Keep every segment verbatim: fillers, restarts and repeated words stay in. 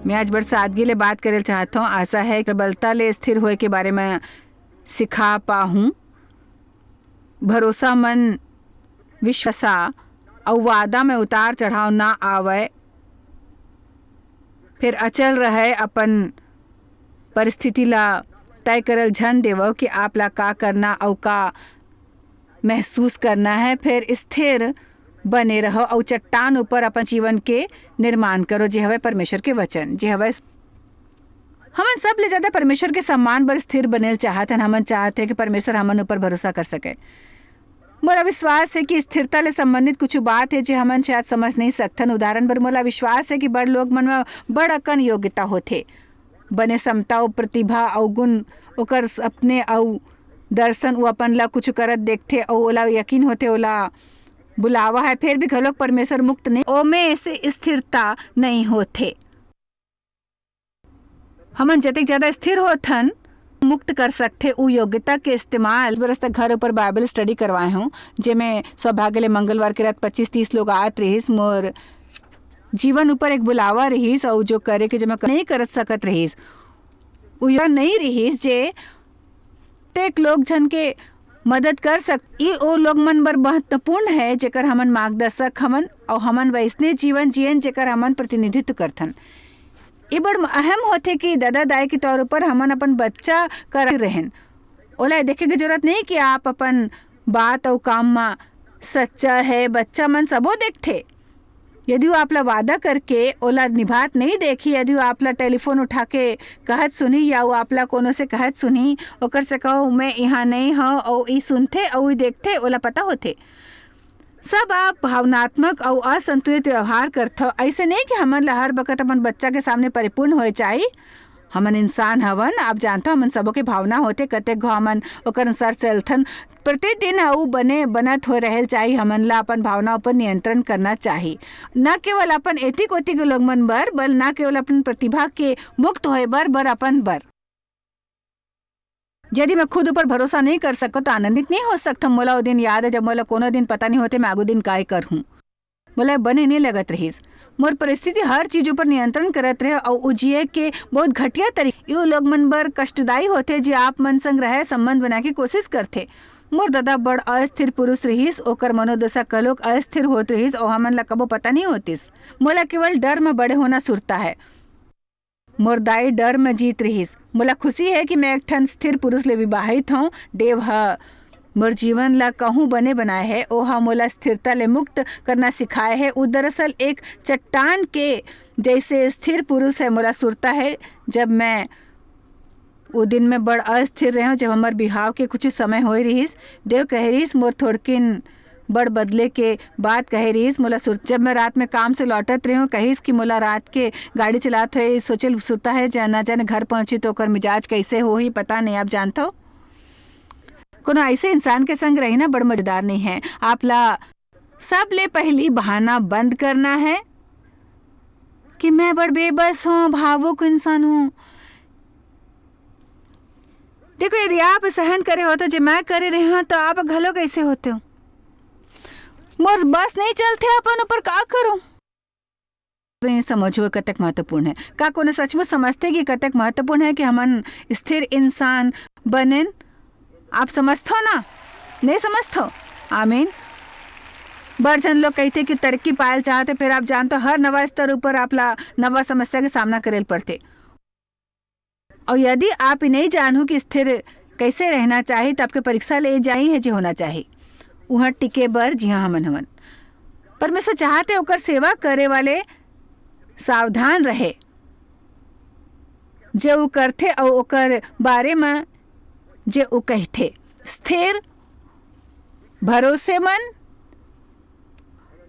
मैं आज बड़ सादगी ले बात करे चाहत हूँ। आशा है प्रबलता ले स्थिर होए के बारे में सिखा पाहूँ। भरोसा मन विश्वासा अउ वादा में उतार चढ़ाव ना आवय। फिर अचल रहे, अपन परिस्थिति ला तय करल झन देवव कि आप ला का करना अउ का महसूस करना है। फिर स्थिर बने रहो अउ चट्टान ऊपर अपन जीवन के निर्माण करो, जे हवय परमेश्वर के वचन, जे हवय। हमन सब ले ज्यादा परमेश्वर के सम्मान बर स्थिर बनेल चाहत हन। हमन चाहत हे कि परमेश्वर हमन ऊपर भरोसा कर सके। मोला विश्वास हे कि स्थिरता ले संबंधित कुछ बात हे, जे हमन शायद समझ नहीं सकथन। उदाहरण बर, मोला विश्वास हे कि बड़ लोग मन म बड़ अकन योग्यता होथे, बने समता अउ प्रतिभा अउ गुण, ओकर सपने अउ दर्शन, वो अपन ला कुछ करत देखथे अउ ओला यकीन होथे, ओला बुलावा है, फिर भी घलोक परमेश्वर मुक्त नहीं, ओमे से स्थिरता नहीं होथे। हमन जतेक ज्यादा स्थिर होथन, मुक्त कर सकथे उ योग्यता के इस्तेमाल। बरस तक घर ऊपर बाइबल स्टडी करवाए हूँ, जेमे सौभाग्य ले मंगलवार के रात पच्चीस तीस लोग आत रहिस। मोर जीवन ऊपर एक बुलावा रहिस, अउ जो करे के, जो मैं नहीं कर सकत रहिस, उ योग्यता नहीं रहिस, जे तेक लोग झन के मदद कर सक। ई ओ लोग मन बर महत्वपूर्ण है, जेकर हमन मार्गदर्शक हमन, अउ हमन वैसने जीवन जियन, जेकर हमन प्रतिनिधित्व करथन। ये बड़ अहम होथे कि दादा दाई के तौर ऊपर हमन अपन बच्चा कर रहन। ओला देखे के जरूरत नहीं कि आप अपन बात अउ काम म सच्चा है, बच्चा मन सबो देखथे। यदि वो आपला वादा करके ओला निभात नहीं देखी, यदि वो आपला टेलीफोन उठा के कहत सुनही या वो आपला कोनो से कहत सुनही, ओकर से कहो, "मैं यहाँ नहीं हव," अउ ई सुनथे अउ ई देखथे, ओला पता होथे। सब आप भावनात्मक अउ असंतुलित व्यवहार करथव। ऐसे नहीं कि हमन ला हर बखत अपन बच्चा के सामने परिपूर्ण होए चाही। हमन इंसान हवन, आप जानथव, हमन सबो के भावना होथे, कतेक घाव हमन ओकर अनुसार चलथन। प्रतिदिन अउ बने बनत हो रहल चाही हमन ला अपन भावना ऊपर नियंत्रण करना चाही, न केवल अपन एतिक ओतिक लोग मन बर, बल न केवल अपन प्रतिभा के मुक्त होए बर, बर अपन बर। यदि मैं खुद ऊपर भरोसा नहीं कर सकत, तो आनंदित नहीं हो सकत। मोला वो दिन याद है, जब मोला कोनो दिन पता नहीं होते, मैं आगू दिन काय करहूँ। मोला बने नहीं लगत रहिस। मोर परिस्थिति हर चीज ऊपर नियंत्रण करत रहे, अउ उ जिए के बहुत घटिया तरीका। यू लोग मन बर कष्टदायी होथे, जे आप मन संग रहे, संबंध बनाए के कोशिश करथे। मोर दादा बड़ अस्थिर पुरुष रहिस, ओकर मनोदशा कलोक अस्थिर होत रहिस, अउ हमन ला कबो पता नहीं होतिस। मोला केवल डर में बड़े होना सुरता है। मोर दाई डर में जीत रहिस। मोला खुशी है कि मैं एक ठन स्थिर पुरुष ले विवाहित हूँ। डेव ह मोर जीवन ला कहूँ बने बनाए है। ओहा मोला स्थिरता ले मुक्त करना सिखाए है। उ दरअसल एक चट्टान के जैसे स्थिर पुरुष है। मोला सुरता है, जब मैं वो दिन में बड़ अस्थिर रहे हूँ, जब हमर बिहाव के कुछ समय होए रहिस। डेव कहे रहिस, मोर थोड़किन बड़ बदले के बात कहे रहिस। मोला सुर-, जब मैं रात में काम से लौटत रहे हूँ, कहिस कि मोला रात के गाड़ी चलात हुए सोचल सुता है, जा-, ना जाने घर पहुँची तो ओकर मिजाज कैसे होही, पता नहीं। आप जानथव, कोनो ऐसे इंसान के संग रहिना बड़ मजेदार नहीं है। आप ला सबले पहली बहाना बंद करना है कि मैं बड़ बेबस हूँ, भावुक इंसान हूँ। देखो, यदि आप सहन करे होते, जे मैं करे रहे हूँ, तो आप घलो कैसे होते हो? मोर बस नहीं चलते, अपन ऊपर का करूँ? नहीं समझो, कतक महत्वपूर्ण है। का कोनो सचमुच समझते कि कतक महत्वपूर्ण है कि हमन स्थिर इंसान बनेन? आप समझथो ना? नहीं समझथो? आमीन। बड़ झन लोग कहते कि तरक्की पायल चाहते, फिर आप जानते हो, हर नवा स्तर ऊपर आप ला नवा समस्या के सामना करे ल पड़ते। और यदि आप ये नहीं जानू कि स्थिर कैसे रहना चाहिए, तो आपके परीक्षा ले जाही है जे होना चाहिए, उहाँ टिके बर, जिहाँ हमन हवन। परमेश्वर चाहते ओकर सेवा करे वाले सावधान रहे, जे उ करथे अउ ओकर बारे में जे उ कहथे। स्थिर, भरोसेमंद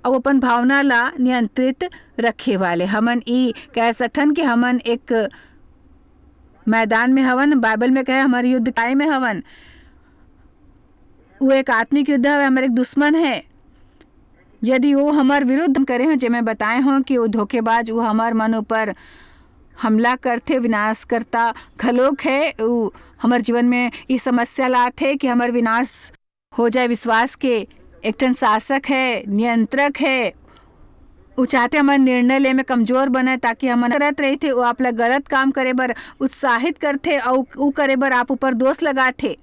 अउ अपन भावना ला नियंत्रित रखे वाले। हमन ई कह सकथन कि हमन एक मैदान में हवन, बाइबल में कहे, हमर युद्ध काय में हवन। वो एक आत्मिक युद्ध हवे, हमर एक दुश्मन है। यदि वो हमर विरुद्ध करे हों, जे मैं बताए हों कि वो धोखेबाज, वो हमर मन ऊपर हमला करथे, विनाश करता घलोक है, वो हमर जीवन में ये समस्या लाथे कि हमर विनाश हो जाए। विश्वास के एक ठन शासक है, नियंत्रक है, वो चाहथे हमन निर्णय ले में कमजोर बने, ताकि हमन करत रहिथे, वो आप ला गलत काम करे बर उत्साहित करथे, अउ उ करे बर आप ऊपर दोष लगाथे।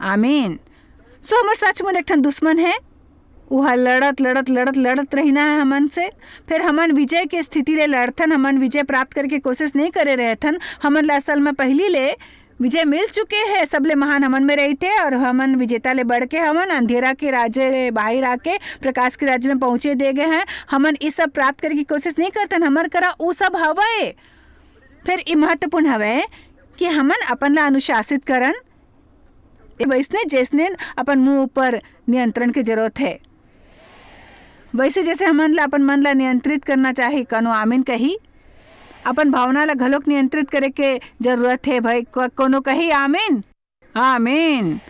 आमीन। सो हमर सचमुच एक ठन दुश्मन है, उहा लड़त, लड़त, लड़त, लड़त रहिना है हमन से। फिर हमन विजय के स्थिति ले लड़थन, हमन विजय प्राप्त करे के कोशिश नहीं करे रहथन। हमन ला असल में पहिली ले विजय मिल चुके है, सबले महान हमन में रहिथे, और हमन विजेता ले बढ़ के हवन, अंधेरा के राज्य ले बाहर आके प्रकाश के राज्य में पहुंचे दे गए हैं। हमन ये सब प्राप्त करे के कोशिश नहीं करथन, हमर करा उ सब हवय। फिर ये महत्वपूर्ण हवय कि हमन अपन ला अनुशासित करन, वैसने जैसने अपन मुंह ऊपर नियंत्रण के जरूरत है। वैसे जैसे हमन ला अपन मन ला नियंत्रित करना चाही, कौनो आमीन कही। अपन भावना ला घलोक नियंत्रित करे के जरूरत है भाई। को-, कोनो कही आमीन? आमीन।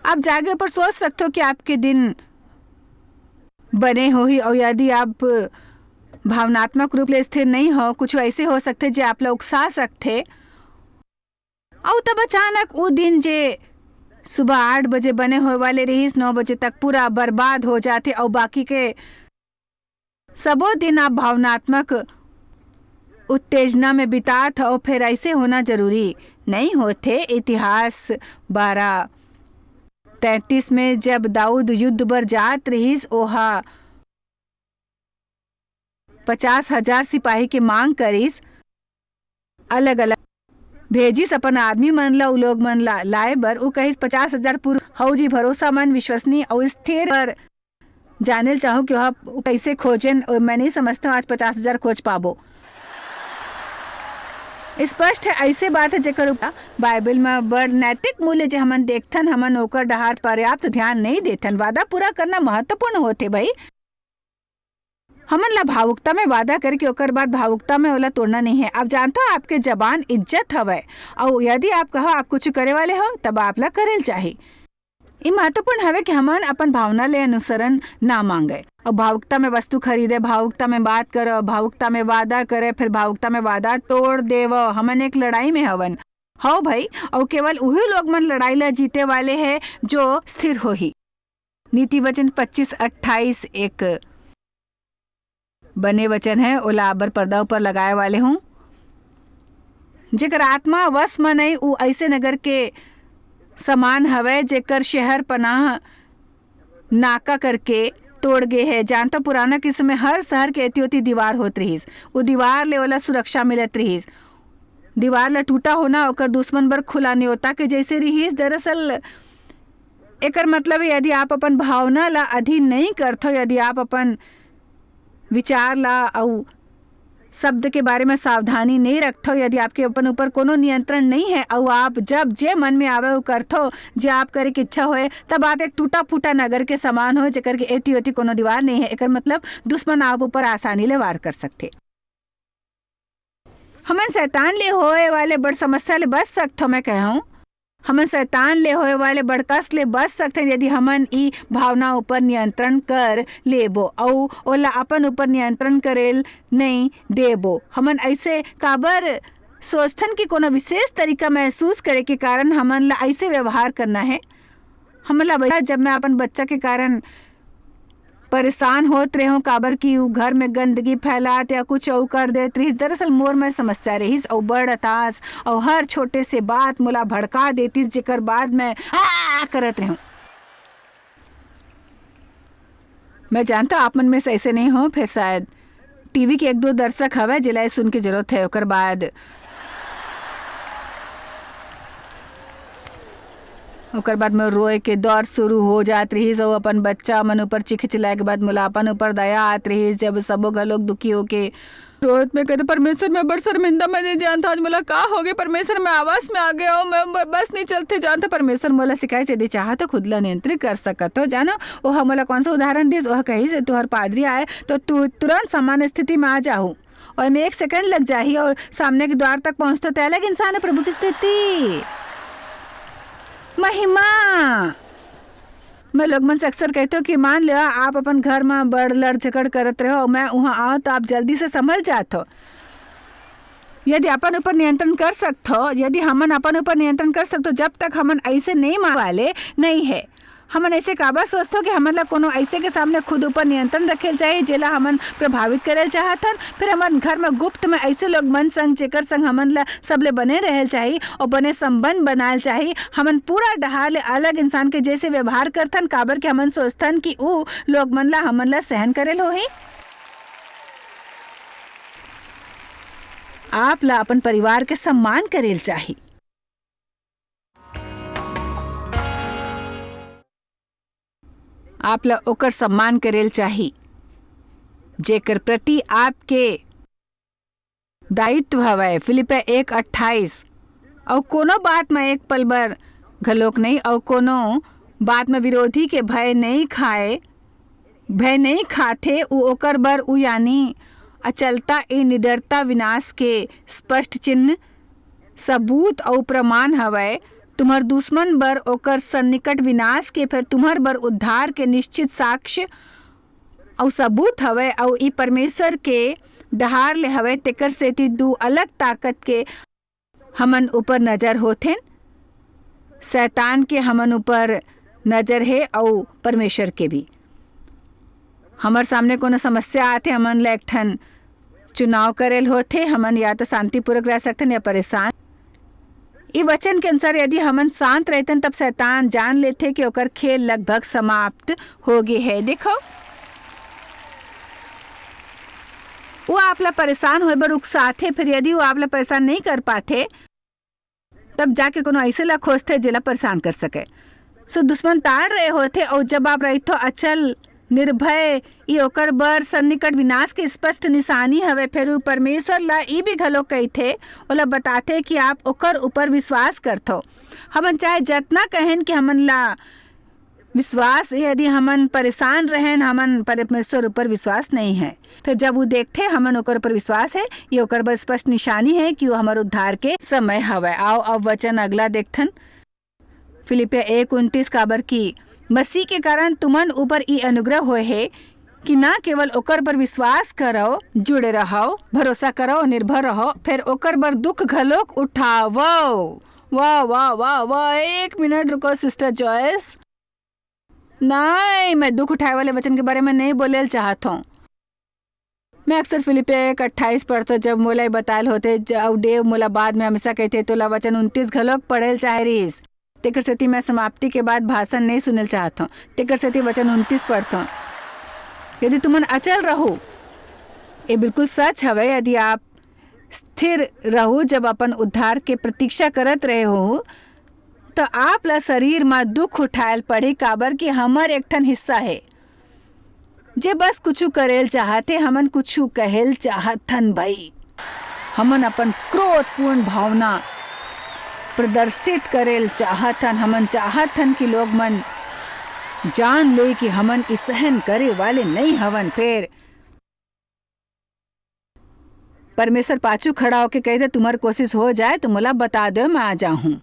आप जागे ऊपर सोच सकते हो कि आपके दिन बने होही, और यदि आप भावनात्मक रूप ले स्थिर नहीं हो, कुछ ऐसे हो सकते जे आप ला उकसा सकते। अउ तब अचानक वो दिन जे सुबह आठ बजे बने होए वाले रहिस, नौ बजे तक पूरा बर्बाद हो जाथे, अउ बाकी के सबो दिन आप भावनात्मक उत्तेजना में बितात हो। फिर ऐसे होना जरूरी नहीं होथे। इतिहास बारह तैंतीस में जब दाऊद युद्ध बर जात रहिस, ओहा पचास हजार सिपाही के मांग करिस, अलग-अलग भेजिस अपन आदमी मन ला, उ लोग मन ला लाए बर। उ कहिस, "पचास हजार पुर हऊ जी, भरोसा मन, विश्वसनीय अउ स्थिर बर जाने ल चाहूं कि ओहा कइसे खोजेन।" ओ, मैं नहीं समझता हूं आज पचास हजार खोज पाबो। स्पष्ट है, ऐसे बात है जेकर ऊपर बाइबल में बड़ नैतिक मूल्य जे हमन देखथन, हमन ओकर डहार पर्याप्त ध्यान नहीं देथन। वादा पूरा करना महत्वपूर्ण होथे भाई। हमन ला भावुकता में वादा करके ओकर बाद भावुकता में ओला तोड़ना नहीं है। आप जानथो, आपके जबान इज्जत हवय, अउ यदि आप कहो आप कुछ करे वाले हो, तब आप ला करे ल चाही। ई महत्वपूर्ण हवे कि हमन अपन भावना ले अनुसरण ना मांगे, अउ भावुकता में वस्तु खरीदे, भावुकता में बात करो, भावुकता में वादा करे, फिर भावुकता में वादा तोड़ देवो। हमन एक लड़ाई में हवन, हव भाई, अउ केवल उही लोग मन लड़ाई ला जीते वाले हैं जो स्थिर होही। नीति वचन पच्चीस अट्ठाईस एक बने वचन है, ओला अब्बर पर्दा ऊपर लगाए वाले हूँ। जेकर आत्मा वश म नई, उ ऐसे नगर के समान हवय, जेकर शहर पनाह नाका करके तोड़ गे है। जानता, पुराना किस्म में हर शहर के एती ओती दीवार होत रिहिस, उ दीवार ले ओला सुरक्षा मिलत रिहिस। दीवार ला टूटा होना ओकर दुश्मन बर खुला न्योता के जैसे रिहिस। दरअसल एकर मतलब, यदि आप अपन भावना ला अधीन नहीं करथो, यदि आप अपन विचार ला अउ शब्द के बारे में सावधानी नहीं रखथो, यदि आपके अपन ऊपर कोनो नियंत्रण नहीं है, अउ आप जब जे मन में आवे वो करथो, जे आप करे के इच्छा होए, तब आप एक टूटा फूटा नगर के समान हो, जेकर के एती ओती कोनो दीवार नहीं है। एकर मतलब, दुश्मन आप ऊपर आसानी ले वार कर सकथे। हमन शैतान ले होए वाले बड़ समस्या ले बच सकथो, मैं कहूँ। हमन शैतान ले होए वाले बड़ कष्ट ले बच सकथन, यदि हमन ई भावना ऊपर नियंत्रण कर लेबो अउ ओला अपन ऊपर नियंत्रण करे ल नइ देबो। हमन ऐसे काबर सोचथन कि कोनो विशेष तरीका महसूस करे के कारण हमन ला ऐसे व्यवहार करना है? हमन ला बता, जब मैं अपन बच्चा के कारण परेशान होत रेहेंव, काबर कि ऊ घर में गंदगी फैलात या कुछ अउ कर देत रिहिस। दरअसल मोर में समस्या रिहिस अउ बड़ हताश अउ हर छोटे से बात मोला भड़का देतिस, जेकर बाद मैं आ करत रेहेंव। मैं जानता, आप मन में से ऐसे नहीं हो, फिर शायद टीवी के एक दो दर्शक हवय, जेला ए सुन के जरूरत है। ओकर बाद, ओकर बाद मोर रोए के दौर शुरू हो जात रिहिस, अउ अपन बच्चा मन ऊपर चीखे चिल्लाए के बाद मोला अपन ऊपर दया आत रिहिस, जब सबो घलोक दुखी होके रोत में कहते, "परमेश्वर, मैं बड़ शर्मिंदा, मैं नहीं जानता आज मोला का हो गए। परमेश्वर, मैं आवास में आ गया हूँ, मैं ब-, बस नहीं चलते जानता। परमेश्वर मोला सिखाए से यदि चाहा तो खुद ला नियंत्रित कर सकत हो।" जानो, ओह मोला कौन सा उदाहरण दिस? ओह कहिस, "तुहर पादरी आए तो तू तुरंत सामान्य स्थिति में आ जाहू।" और मैं एक सेकंड लग जाही और सामने के द्वार तक पहुंचता तो अलग इंसान है प्रभु की स्थिति। महिमा। मैं लोग मन से अक्सर कहते हो कि मान लो आप अपन घर में बड़ लड़ झगड़ करत रहो, मैं वहां आऊं तो आप जल्दी से संभल जात हो। यदि अपन ऊपर नियंत्रण कर सकत हो, यदि हमन अपन ऊपर नियंत्रण कर सकत हो, जब तक हमन ऐसे नहीं मान वाले नहीं है, हमन ऐसे काबर सोचथो कि हमन ला कोनो ऐसे के सामने खुद ऊपर नियंत्रण रखेल चाही, जेला हमन प्रभावित करेल चाहत हन? फिर हमन घर में गुप्त में ऐसे लोग मन संग, जेकर संग हमन ला सबले बने रहेल चाही और बने संबंध बनाएल चाही, हमन पूरा डहार ले अलग इंसान के जैसे व्यवहार करथन, काबर के हमन सोचथन कि ऊ लोग मन ला हमन ला सहन करेल होही। आप ला अपन परिवार के सम्मान करेल चाही। आप ला ओकर सम्मान करेल चाही, जेकर प्रति आपके दायित्व हवय। फिलिपिया एक अट्ठाईस। अउ कोनो बात म एक पल बर घलोक नहीं, अउ कोनो बात म विरोधी के भय नहीं खाए, भय नहीं खाथे, उ ओकर बर उ, यानी अचलता, ए निडरता विनाश के स्पष्ट चिन्ह, सबूत अउ प्रमाण हवय। तुम्हर दुश्मन बर ओकर सन्निकट विनाश के, फेर तुम्हर बर उद्धार के निश्चित साक्ष्य अउ सबूत हवय, अउ ई परमेश्वर के डहार ले हवय, तेकर सेती दू अलग ताकत के हमन ऊपर नजर होथेन। शैतान के हमन ऊपर नजर हे अउ परमेश्वर के भी। हमर सामने कोनो समस्या आथे, हमन ला एक ठन चुनाव करेल होथे, हमन या तो शांतिपूर्वक रह सकथन या परेशान। ई वचन के अनुसार यदि हमन शांत रहतन, तब शैतान जान लेथे कि ओकर खेल लगभग समाप्त हो गे हे। देखो, वो आप ला परेशान होए बर उकसाथे, फिर यदि वो आप ला परेशान नहीं कर पाथे, तब जाके कोनो ऐसे ला खोजथे, जेला परेशान कर सके। सो दुश्मन ताड़ रहे होथे, अउ जब आप रहिथो अचल, निर्भय, ई ओकर बर सन्निकट विनाश के स्पष्ट निशानी हवे। फेर उ परमेश्वर ला ई भी घलो कहिथे, ओला बताथे कि आप ओकर ऊपर विश्वास करथो। हमन चाहे जतना कहेन कि हमन ला विश्वास, यदि हमन परेशान रहेन, हमन परमेश्वर ऊपर विश्वास नहीं है। फिर जब वो देखथे, हमन ओकर ऊपर विश्वास है, ये ओकर बर स्पष्ट निशानी है कि वो हमर उद्धार के समय हवय। आओ, अब वचन अगला देखथन। फिलिपिया एक उनतीस, काबर कि मसीह के कारण तुमन ऊपर ई अनुग्रह होए हे कि ना केवल ओकर पर विश्वास करव, जुड़े रहव, भरोसा करव, निर्भर रहव, फेर ओकर बर दुख घलोक उठावव। वाह, वाह, वाह, वाह। एक मिनट रुको, सिस्टर जॉयस। नहीं, मैं दुख उठाए वाले वचन के बारे में नहीं बोलेल चाहत हूँ। मैं अक्सर फिलिपिया एक अट्ठाईस पढ़थों, जब मोला ये बतायल होथे, ज-, अउ डेव मोला बाद में हमेशा कहिथे, "तोला वचन उनतीस घलोक पढ़ेल चाहे रहिस।" तेकर सेती मैं समाप्ति के बाद भाषण नहीं सुनेल चाहत हूँ, तेकर सेती वचन उनतीस पढ़थों। यदि तुमन अचल रहू, ये बिल्कुल सच हवे, यदि आप स्थिर रहू, जब अपन उद्धार के प्रतीक्षा करत रहे हो, तो आप ला शरीर म दुख उठायल पड़ही, काबर कि हमर एक ठन हिस्सा हे, जे बस कुछु करेल चाहत हे, हमन कुछु कहेल चाहत हन भाई। हमन अपन क्रोधपूर्ण भावना प्रदर्शित करेल चाहत हन। हमन चाहत हन कि लोग मन जान ले कि हमन ई सहन करे वाले नहीं हवन। फेर परमेश्वर पाछू खड़ा होके कहिथे, "तुम्हर कोशिश हो जाए तो मोला बता दो, मैं आ जाहूं।"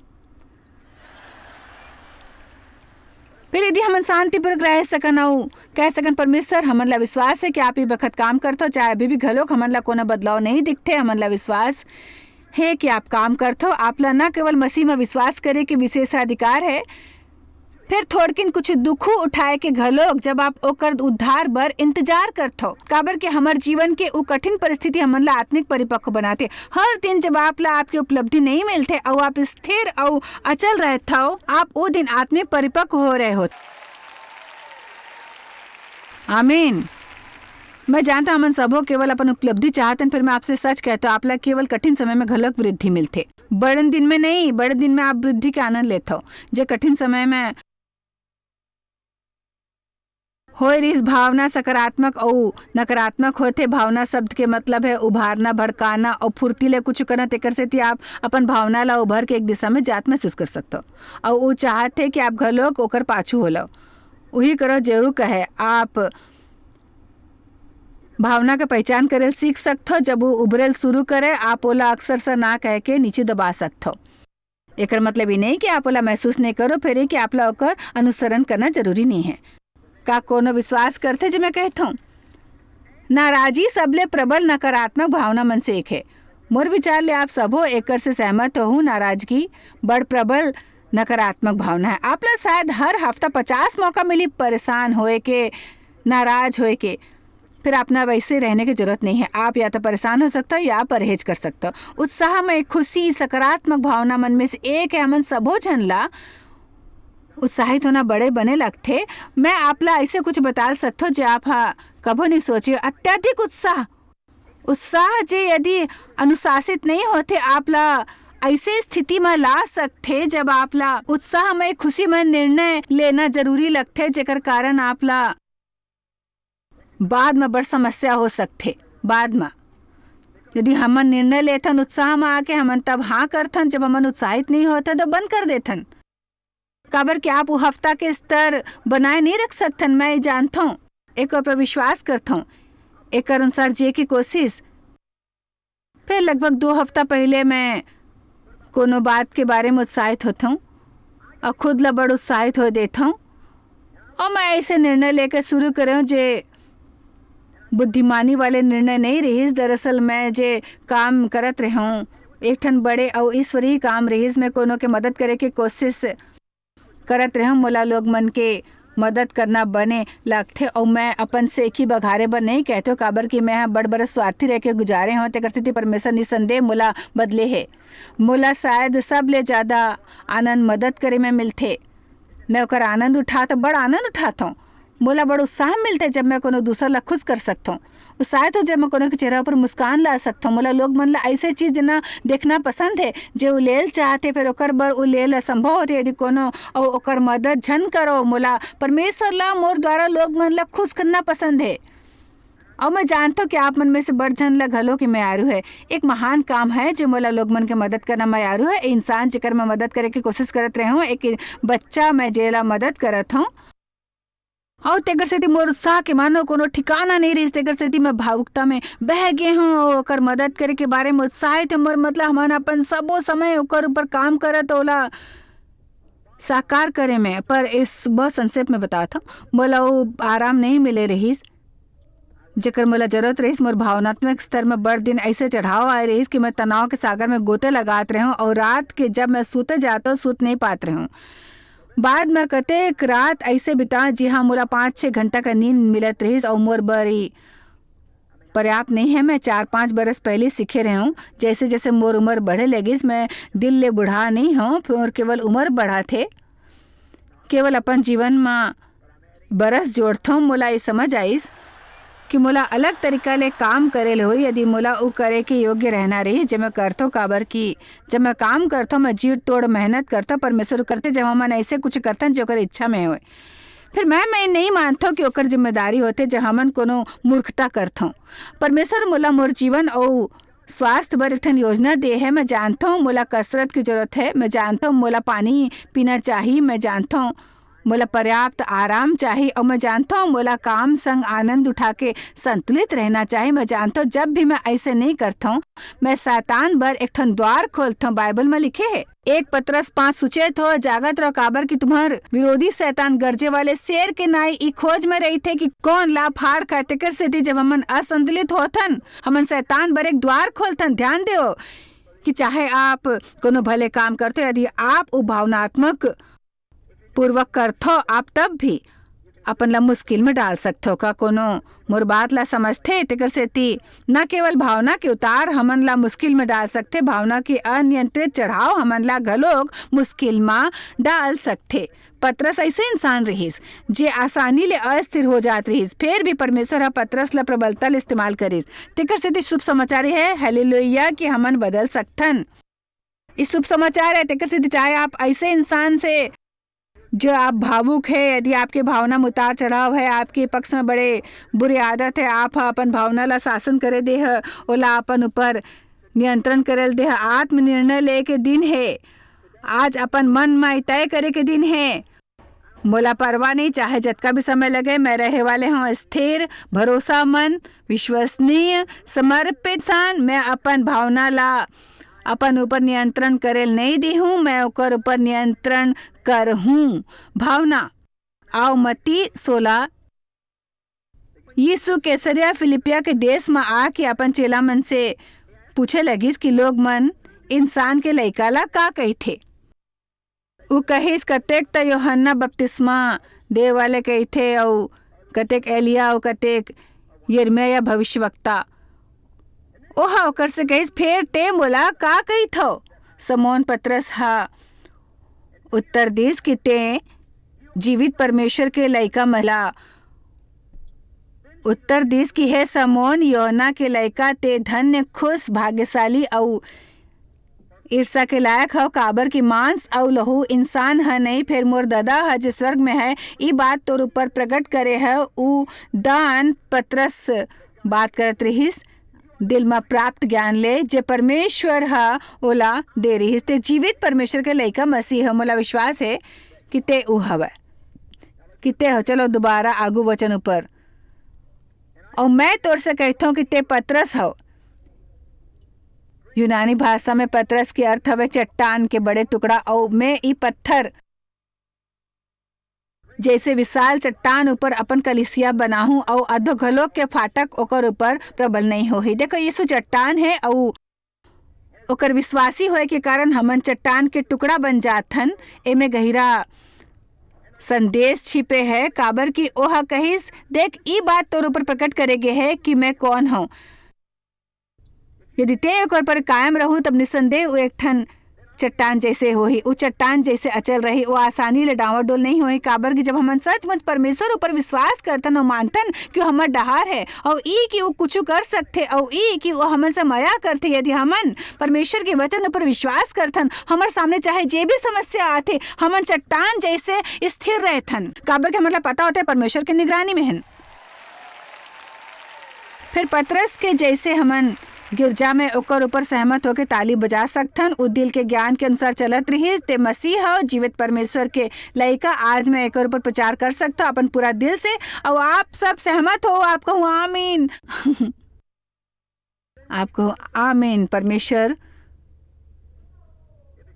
फिर यदि हमन शांतिपूर्वक रह सकन अउ कह सकन, "परमेश्वर, हमन ला विश्वास है कि आप ई बखत काम करथो, चाहे अभी भी घलोक हमन ला कोनो बदलाव नहीं दिखथे, हमन ला विश्वास है कि आप काम करथो।" आप ला न केवल मसीह में विश्वास करे के विशेषाधिकार है, फेर थोड़किन कुछु दुखु उठाए के घलोक, जब आप ओकर उद्धार बर इंतजार करथो, काबर के हमर जीवन के उ कठिन परिस्थिति हमन ला आत्मिक परिपक्व बनाथे। हर दिन जब आप ला आपके उपलब्धि नहीं मिलथे अउ आप स्थिर अउ अचल रहथव, आप ओ दिन आत्मिक परिपक्व हो रहे हो। आमीन। मैं जानता, हमन सबो केवल अपन उपलब्धि चाहतन, फिर मैं आपसे सच कहता हूँ, आप ला केवल कठिन समय में घलोक वृद्धि मिलथे। बड़न दिन में नहीं, बड़न दिन में आप वृद्धि के आनंद लेथव। जे कठिन समय में होए रिस भावना सकारात्मक अउ नकारात्मक होथे। भावना शब्द के मतलब है उभारना, भड़काना अउ फुर्ती ले कुछ करना। तेकर सेती आप अपन भावना ला उभर के एक दिशा में जात महसूस कर सकथव, अउ वो चाहत हे कि आप घलोक ओकर पाछू होलव। उही करो जेऊ कहे। आप भावना के पहचान करेल सीख सकथव। जब वो उभरेल शुरू करे, आप ओला अक्सर से ना कह के नीचे दबा सकथव। एकर मतलब ये नहीं कि आप ओला महसूस नहीं करो, फेर ये कि आप ला ओकर अनुसरण करना जरूरी नहीं है। का कोनो विश्वास करथे जे मैं कहथों? नाराजी सबले प्रबल नकारात्मक भावना मन से एक है। मोर विचार ले आप सबो एकर से सहमत होहू, नाराजगी बड़ प्रबल नकारात्मक भावना है। आप ला शायद हर हफ्ता पचास मौका मिली परेशान होए के, नाराज होए के। फिर आप ना वैसे रहने की जरूरत नहीं है। आप या तो परेशान हो सकते हो या परहेज कर सकते हो। उत्साह में खुशी, सकारात्मक भावना मन में से एक है। हमन सबो झन ला उत्साहित होना बड़े बने लगथे। मैं आप ला ऐसे कुछ बता सकथो जे आप हा कभो नहीं सोचे। अत्यधिक उत्साह, उत्साह जे यदि अनुशासित नहीं होथे, आप ला ऐसे स्थिति में ला सकथे जब आप ला उत्साह में, खुशी में निर्णय लेना जरूरी लगथे, जेकर कारण आप ला बाद में बड़ समस्या हो सकथे। बाद में यदि हमन निर्णय लेथन उत्साह में आके, हमन तब हाँ करथन, जब हमन उत्साहित नहीं होथन तो बंद कर देथन। काबर कि आप वो हफ्ता के स्तर बनाए नहीं रख सकथन। मैं ये जानथों, एक पर विश्वास करथों, एक अनुसार जिए की कोशिश। फिर लगभग दो हफ्ता पहले मैं कोनो बात के बारे में उत्साहित होथों और खुद ला बड़ उत्साहित हो देथों, और मैं ऐसे निर्णय लेके शुरू करें जे बुद्धिमानी वाले निर्णय नहीं रहिस। दरअसल मैं जे काम करत रहूं, एक ठन बड़े अउ ईश्वरीय काम रहिस। मैं कोनो के मदद करे के कोशिश करत रहूं। मोला लोग मन के मदद करना बने लगथे, अउ मैं अपन सेखी बघारे बर नहीं कहथों, काबर कि मैं ह बड़ बड़ स्वार्थी रह के गुजारे हों, तेकर सेती परमेश्वर निसंदेह मोला बदले हे। मोला शायद सबले ज्यादा आनंद मदद करे में मिलथे। मैं ओकर आनंद उठात, बड़ आनंद उठाथों। मोला बड़ उत्साह मिलथे जब मैं कोनो दूसर ला खुश कर सकथों। उत्साहित हो जब मैं कोनो के चेहरा पर मुस्कान ला सकथों। मोला लोग मन ला ऐसे चीज देना, देखना पसंद है जे उ लेल चाहते, फिर ओकर बर उ लेल असंभव होते। यदि कोनो अउ ओकर मदद झन करो, मोला परमेश्वर ला मोर द्वारा लोग मन ला खुश करना पसंद है। और मैं जानथों कि आप मन में से बड़ झन ला घलो के मयारू है। एक महान काम है जो मोला लोग मन के मदद करना मयारू है। ए इंसान जेकर मैं मदद करे के कोशिश करत रहे हूँ, एक बच्चा मैं जेला मदद करत हूँ। अउ तेकर सेती मोर उत्साह के मानो कोनो ठिकाना नहीं रहिस, तेकर सेती मैं भावुकता में बह गे हूँ। अउ ओकर मदद करे के बारे में उत्साहित है मोर, मतलब हमन अपन सबो समय ओकर ऊपर काम करत, ओला साकार करे में। पर इस बहुत संक्षेप में बतावत हूँ, मोला वो आराम नहीं मिले रहिस जेकर मोला जरूरत रहिस। मोर भावनात्मक स्तर में बड़ दिन ऐसे चढ़ाव आए रहिस कि मैं तनाव के सागर में गोते लगात रहूं और रात के जब मैं सूते जात हूं, सूत नहीं पात रहूं। बाद में कतेक रात ऐसे बिता, जी हाँ, मोला पाँच छः घंटा का नींद मिलत रहिस और मोर बर ई पर्याप्त नहीं है। मैं चार पाँच बरस पहले सीखे रहूं, जैसे जैसे मोर उम्र बढ़े लगिस, मैं दिल ले बुढ़ा नहीं हूँ, मोर केवल उम्र बढ़ा थे। केवल अपन जीवन में बरस जोड़थों, मोला ये समझ आइस कि मोला अलग तरीका ले काम करे ले होई, यदि मोला उ करे के योग्य रहना रही, जे मैं करथों, काबर कि जब मैं काम करथों, मैं जीड़ तोड़ मेहनत करथों, परमेश्वर करथे, जब हमन ऐसे कुछ करथन, जो ओकर इच्छा में होय। फिर मैं, मैं नहीं मानथों कि ओकर जिम्मेदारी होथे, जब हमन कोनो मूर्खता करथों। परमेश्वर मोला मोर जीवन अउ स्वास्थ्य बर एक ठन योजना दे हे। मैं जानथों, मोला कसरत की जरूरत है, मैं जानथों, मोला पानी पीना चाही, मैं जानथों, मोला पर्याप्त आराम चाही, अउ मैं जानथों, मोला काम संग आनंद उठा के संतुलित रहना चाही। मैं जानथों, जब भी मैं ऐसे नहीं करथों, मैं शैतान बर एक ठन द्वार खोलथों। बाइबल में लिखे हे, एक पतरस पाँच सुचेत हो, जागत रहो, काबर कि तुम्हार विरोधी शैतान गरजे वाले शेर के नाई ई खोज में रहिथे कि कौन ला फाड़ खाए। तेकर सेती जब हमन असंतुलित होथन, हमन शैतान बर एक द्वार खोलथन। ध्यान देव कि चाहे आप कोनो भले काम करथो, यदि आप उ भावनात्मक पूर्वक करथो, आप तब भी अपन ला मुश्किल में डाल सकथो। का कोनो मोर बात ला समझथे? तेकर सेती न केवल भावना के उतार हमन ला मुश्किल में डाल सकथे, भावना के अनियंत्रित चढ़ाव हमन ला घलोक मुश्किल में डाल सकथे। पतरस ऐसे इंसान रहिस, जे आसानी ले अस्थिर हो जात रहिस, फेर भी परमेश्वर ह पतरस ला प्रबलता ले इस्तेमाल करिस। तेकर सेती शुभ समाचार हे, हालेलुया, कि हमन बदल सकथन। ये शुभ समाचार है। तेकर सेती चाहे आप ऐसे इंसान से, जो आप भावुक है, यदि आपके भावना में उतार चढ़ाव है, आपके पक्ष में बड़े बुरे आदत है, आप ह अपन भावना ला शासन करे दे ह, ओला अपन ऊपर नियंत्रण करे ल दे ह। आत्म निर्णय ले के दिन है, आज अपन मन में तय करे के दिन है। मोला परवाह नहीं, चाहे जतका भी समय लगे, मैं रहे वाले हूँ स्थिर, भरोसामंद, विश्वसनीय, समर्पित इंसान। मैं अपन भावना ला अपन ऊपर नियंत्रण करे ल नहीं देहूँ, मैं ओकर ऊपर नियंत्रण करहूँ। भावना। आओ मत्ती सोलह। यीशु कैसरिया फिलिपिया के देश म आके अपन चेला मन से पूछे लगिस कि लोग मन इंसान के लइका ला का कहिथे। उ कहिस, "कतेक त यूहन्ना बपतिस्मा देय वाले कहिथे, अउ कतेक एलिया, अउ कतेक यिर्मयाह या भविष्यवक्ता।" ओह ओकर से कहिस, "फेर तें मोला का कहिथव?" समौन पतरस ह उत्तर दिस कि तें जीवित परमेश्वर के लइका। महिला उत्तर दिस कि, "हे समौन, योना के लइका, तें धन्य, खुश, भाग्यशाली अउ ईर्ष्या के लायक हव, काबर कि मांस अउ लहू, इंसान ह नहीं, फेर मोर ददा ह, जे स्वर्ग में है, ई बात तोर ऊपर प्रकट करे है।" उ दान पतरस बात करत रिहिस, दिल म प्राप्त ज्ञान ले, जे परमेश्वर ह ओला दे रिहिस। तें जीवित परमेश्वर के लइका मसीह ह। मोला विश्वास हे कि तें उ हवय, कि तें हो। चलो, दोबारा आगू वचन ऊपर। "अउ मैं तोर से कहिथों कि तें पतरस हव।" यूनानी भाषा में पतरस के अर्थ हवे चट्टान के बड़े टुकड़ा। "अउ मैं ई पत्थर जैसे विशाल चट्टान ऊपर अपन कलिसिया बनाहूं, अउ अधोगलोक के फाटक ओकर ऊपर प्रबल नहीं होही।" देखो, यीशु चट्टान है, अउ ओकर विश्वासी होए के कारण हमन चट्टान के टुकड़ा बन जाथन। एमे गहिरा संदेश छिपे है, काबर कि ओह कहिस, "देख, ई बात तोर ऊपर प्रकट करे गे है कि मैं कौन हूं।" यदि तें ओकर पर कायम रहू, तब निसंदेह उ एक ठन चट्टान जैसे होही, उ चट्टान जैसे अचल रही, उ आसानी ले डावाडोल नहीं होही, काबर कि जब हमन सचमुच परमेश्वर ऊपर विश्वास करथन अउ मानथन कि वो हमर डहार है, अउ ई कि वो कुछु कर सकथे, अउ ई कि वो हमन से मया करथे, यदि हमन परमेश्वर के वचन ऊपर विश्वास करथन, हमर सामने चाहे जे भी समस्या आथे, हमन चट्टान जैसे स्थिर रहथन, काबर कि हमन ला पता होथे परमेश्वर के निगरानी में हन। फिर पतरस के जैसे हमन गिरजा में ओकर ऊपर सहमत होके ताली बजा सकथन। उ दिल के ज्ञान के अनुसार चलत रिहिस, "ते मसीह हो, जीवित परमेश्वर के लइका।" आज मैं एकर ऊपर प्रचार कर सकथव अपन पूरा दिल से। अउ आप सब सहमत हो, आप कहू, "आमीन।" आप कहू, "आमीन।" परमेश्वर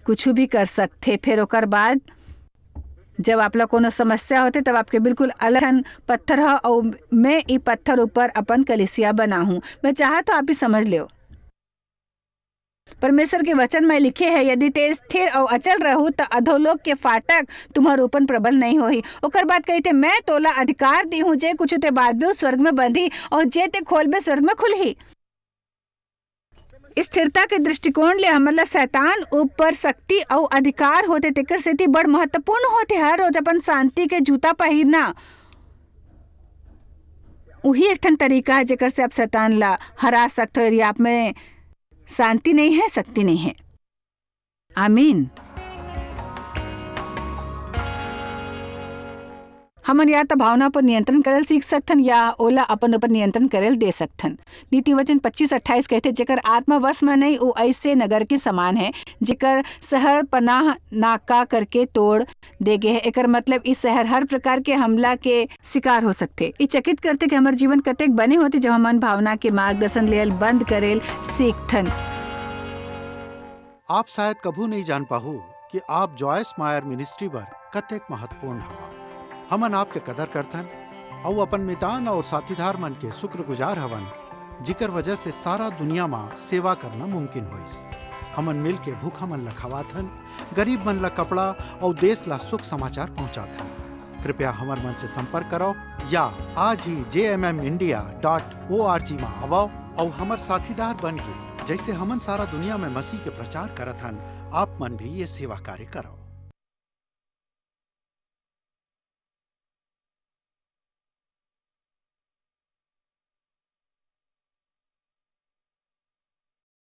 कुछु भी कर सकथे। फिर ओकर बाद जब आप ला कोनो समस्या होथे, तब आपके बिल्कुल अलग ठन पत्थर ह, अउ मैं ई पत्थर ऊपर अपन कलिसिया बनाहूं। मैं चाहत हूं, आप ही समझ लेव। परमेश्वर के वचन में लिखे है, "यदि ते स्थिर अउ अचल रहू, त अधोलोक के फाटक तुम्हर ऊपर प्रबल नहीं होही।" ओकर बाद कहिथे, "मैं तोला अधिकार दी हूं, जे कुछ ते बांधबे, स्वर्ग में बंधी, अउ जे ते खोलबे, स्वर्ग में खुलही।" स्थिरता के दृष्टिकोण ले हमन ला शैतान ऊपर शक्ति अउ अधिकार होथे, तेकर सेती बड़ महत्वपूर्ण होथे हर रोज अपन शांति के जूता पहिरना। उही एक ठन तरीका है, जेकर से आप शैतान ला हरा सकथो, यदि आप में शांति नहीं है, शक्ति नहीं है। आमीन। हमन या त भावना पर नियंत्रण करल सीख सकथन, या ओला अपन ऊपर नियंत्रण करल दे सकथन। नीति वचन पच्चीस अट्ठाईस कहथे, "जेकर आत्मा वश में नहीं, वो ऐसे नगर के समान है, जेकर शहर पनाह नाका करके तोड़ दे गे है।" एकर मतलब, इस शहर हर प्रकार के हमला के शिकार हो सकथे। ई चकित करथे कि हमर जीवन कतेक बने होथे, जब हमन भावना के मार्गदर्शन लेल बंद करेल सीखथन। आप शायद कभू नहीं जान पाहू कि आप जॉयस मायर मिनिस्ट्री बर कतेक महत्वपूर्ण हवा। हमन आपके कदर करथन अउ अपन मितान अउ साथीदार मन के शुक्रगुजार हवन, जिकर वजह से सारा दुनिया म सेवा करना मुमकिन होइस। हमन मिल के भूखा मन ल खवाथन, गरीब मन ल कपड़ा अउ देश ल सुख समाचार पहुंचाथन। कृपया हमर मन से संपर्क करो या आज ही J M M India dot O R G म आवव अउ हमर साथीदार बन के, जैसे हमन सारा दुनिया में मसीह के प्रचार करत हन, आप मन भी ये सेवा कार्य करो।